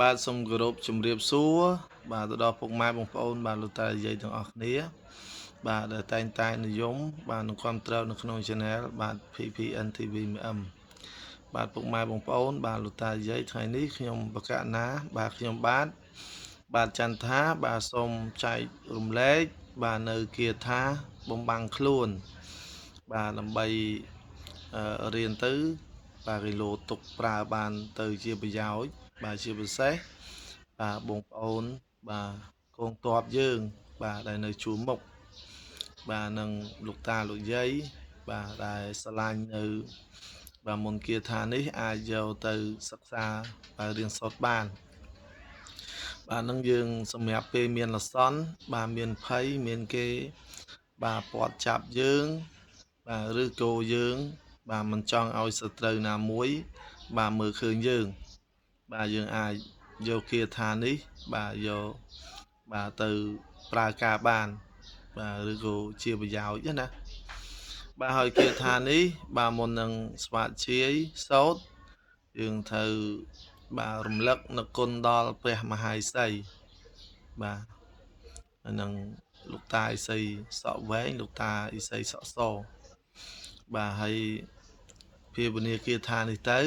បាទសូមគោរពជម្រាបសួរបាទទៅដល់ពុកម៉ែបងប្អូនបាទលោកតាយាយទាំងអស់គ្នាបាទដែលតែងតែនិយមបាទនឹងគ្រប់គ្រងនៅក្នុង Channel បាទ PPN TV MM បាទពុកម៉ែបងប្អូនបាទលោកតាយាយថ្ងៃនេះខ្ញុំបកណាបាទខ្ញុំបាទបាទចន្ទថាបាទសូមចែករំលែកបាទនៅគាថាបំបាំងខ្លួនបាទដើម្បីរៀនទៅបាទគីឡូទុកប្រើបានទៅជាប្រយោជន៍បាទជាពិសេសបាទបងប្អូនបាទកងទ័ពយើងបាទដែលនៅជួរមុខបាទនឹងលោកតាលោកយាយបាទដែលស្រឡាញ់នៅបាទមន្តគាថានេះអាចយកទៅសិក្សាបាទរៀនសូត្របានបាទនឹងយើងសម្រាប់ពេលមានអាសន្នបាទមានភ័យមានគេបាទពាត់ចាប់យើងបាទឬគោយើងបាទមិនចង់ឲ្យសត្រូវណាមួយបាទមើលឃើញយើងបាទយើងអាចយកគាថានេះបាទយកបាទទៅប្រើការបានបាទឬក៏ជាប្រយោជន៍ណាបាទហើយគាថានេះបាទមុននឹងស្វាជាយសោតយើងត្រូវបាទរំលឹកនៅគុណដល់ព្រះមហាឥសីបាទនឹងលោកតាឥសីសក់វែងលោកតាឥសីសក់សបាទហើយភាវនាគាថានេះទៅ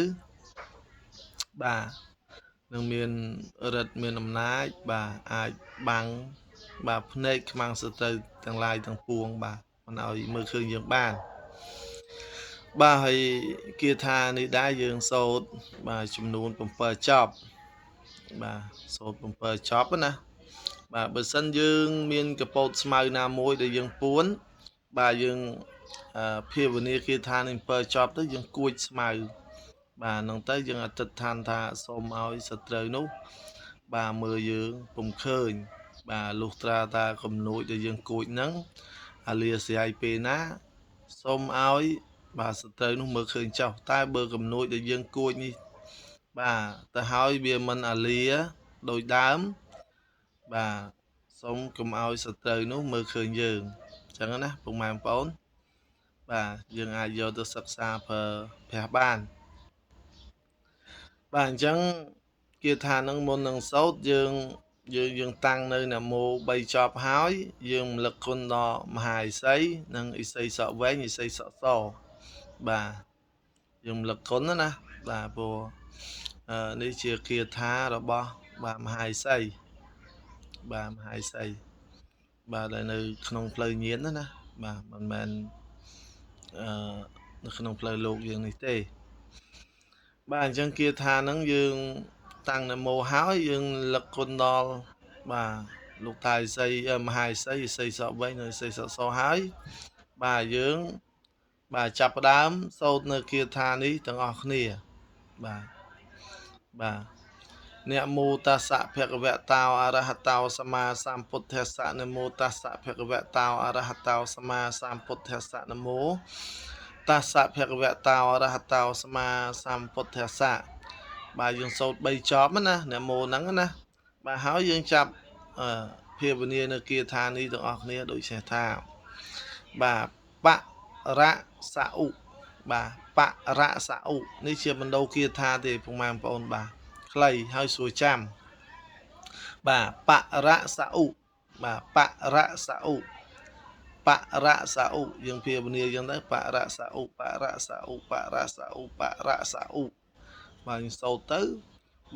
បាទនឹងមានរិទ្ធមានអំណាចបាទអាចបាំងបាទភ្នែកខ្មាំងសត្រូវទាំងឡាយទាំងពួងបាទមិនឲ្យមើលឃើញយើងបានបាទហើយគាថានេះដែរយើងសូត្របាទចំនួន7ចប់បាទសូត្រ7ចប់ណាបាទបើសិនយើងមានកពោតស្មៅណាមួយដែលយើងពួនបាទយើងភាវនាគាថានេះ7ចប់ទៅយើងគួចស្មៅបាទហ្នឹងទៅយើងអធិដ្ឋានថាសូមឲ្យសត្រូវនោះបាទមើលយើងពុំឃើញបាទលុះត្រាតាកំនួចដែលយើងគួចហ្នឹងអាលាស្រ័យពេលណាសូមឲ្យបាទសត្រូវនោះមើលឃើញចោះតែបើកំនួចដែលយើងគួចនេះបាទទៅហើយវាមិនអាលាដោយដើមបាទសូមកុំឲ្យសត្រូវនោះមើលឃើញយើងអញ្ចឹងណាពុកម៉ែបងប្អូនបាទយើងអាចយកទៅសិក្សាប្រើប្រាស់បានបាទអញ្ចឹងគាថានឹងមុននឹងសូត្រយើងយើងតាំងនៅនមោ3ចប់ហើយយើងរំលឹកគុណដល់មហាឥសីនិងឥសីសក់វែងឥសីសក់សបាទយើងរំលឹកគុណណាបាទព្រោះនេះជាគាថារបស់បាទមហាឥសីបាទមហាឥសីបាទដែលនៅក្នុងផ្លូវញាណណាបាទមិនមែននៅក្នុងផ្លូវលោកយើងនេះទេបាទអញ្ចឹងគាថាហ្នឹងយើងតាំងនមោហើយយើងលឹកគុណដល់បាទលោកតាឥសីមហាឥសីឥសីសក់វែងនិងឥសីសក់សហើយបាទយើងបាទចាប់ផ្ដើមសូត្រនៅគាថានេះទាំងអស់គ្នាបាទបាទនមោតស្សៈភគវតោអរហតោសម្មាសម្ពុទ្ធស្សៈនមោតស្សៈភគវតោអរហតោសម្មាសម្ពុទ្ធស្សៈនមោតស្សៈភគវតោអរហតោសម្មាសម្ពុទ្ធស្សៈបាទយើងសូត្រ3ចប់ណានមោហ្នឹងណាបាទហើយយើងចាប់ភាវនានៅគាថានេះទាំងអស់គ្នាដូចចេះថាបាទបរសឧបាទបរសឧនេះជាបណ្ដោគាថាទេពុកម៉ែបងប្អូនបាទខ្លីហើយស្រួលចាំបាទបរសឧបាទបរសឧបរសឧយើងភាវនាយ៉ាងទៅបរសឧបរសឧបរសឧបរសឧបាទយើងសូត្រទៅ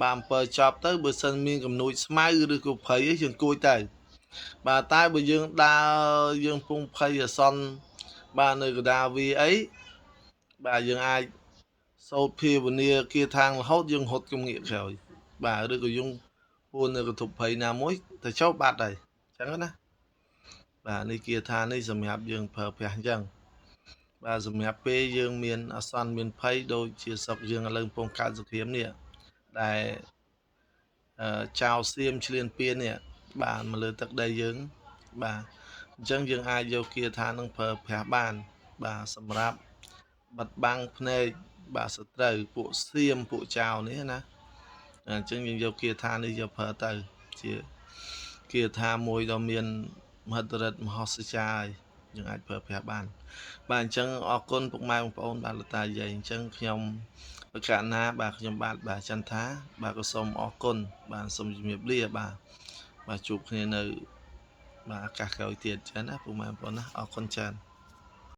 បាទ7ចប់ទៅបើសិនមានកំនួចស្មៅឬក៏ភ័យយើងគួចទៅបាទតែបើយើងដើរយើងពងភ័យអាសន្នបាទនៅកដាវាអីបាទយើងអាចសូត្រភាវនាគាថាងរហូតយើងរត់គំងាកក្រោយបាទឬក៏យើងពួននៅកន្ទប់ភ័យណាមួយទៅចូលបាត់ហើយអញ្ចឹងណាបាទនេះគាថានេះសម្រាប់យើងប្រើប្រាស់អញ្ចឹងបាទសម្រាប់ពេលយើងមានអាសន្នមានភ័យដូចជាស្រុកយើងឥឡូវកំពុងកើតសង្គ្រាមនេះដែលចៅសៀមឈ្លានពាននេះបាទមកលើទឹកដីយើងបាទអញ្ចឹងយើងអាចយកគាថានឹងប្រើប្រាស់បានបាទសម្រាប់បិទបាំងភ្នែកបាទសត្រូវពួកសៀមពួកចៅនេះណាអញ្ចឹងយើងយកគាថានេះយកប្រើទៅជាគាថាមួយដ៏មានមហិទ្ធិឫទ្ធិមហោស្ចារ្យ យើងអាចប្រើប្រាស់បានបាទអញ្ចឹងអរគុណពុកម៉ែបងប្អូនបាទលោកតាយាយអញ្ចឹងខ្ញុំប្រកាសណាបាទខ្ញុំបាទបាទចន្ទថាបាទក៏សូមអរគុណបាទសូមជំរាបលាបាទបាទជួបគ្នានៅបាទឱកាសក្រោយទៀតចឹងណាពុកម៉ែបងប្អូនណាអរគុណច្រើន។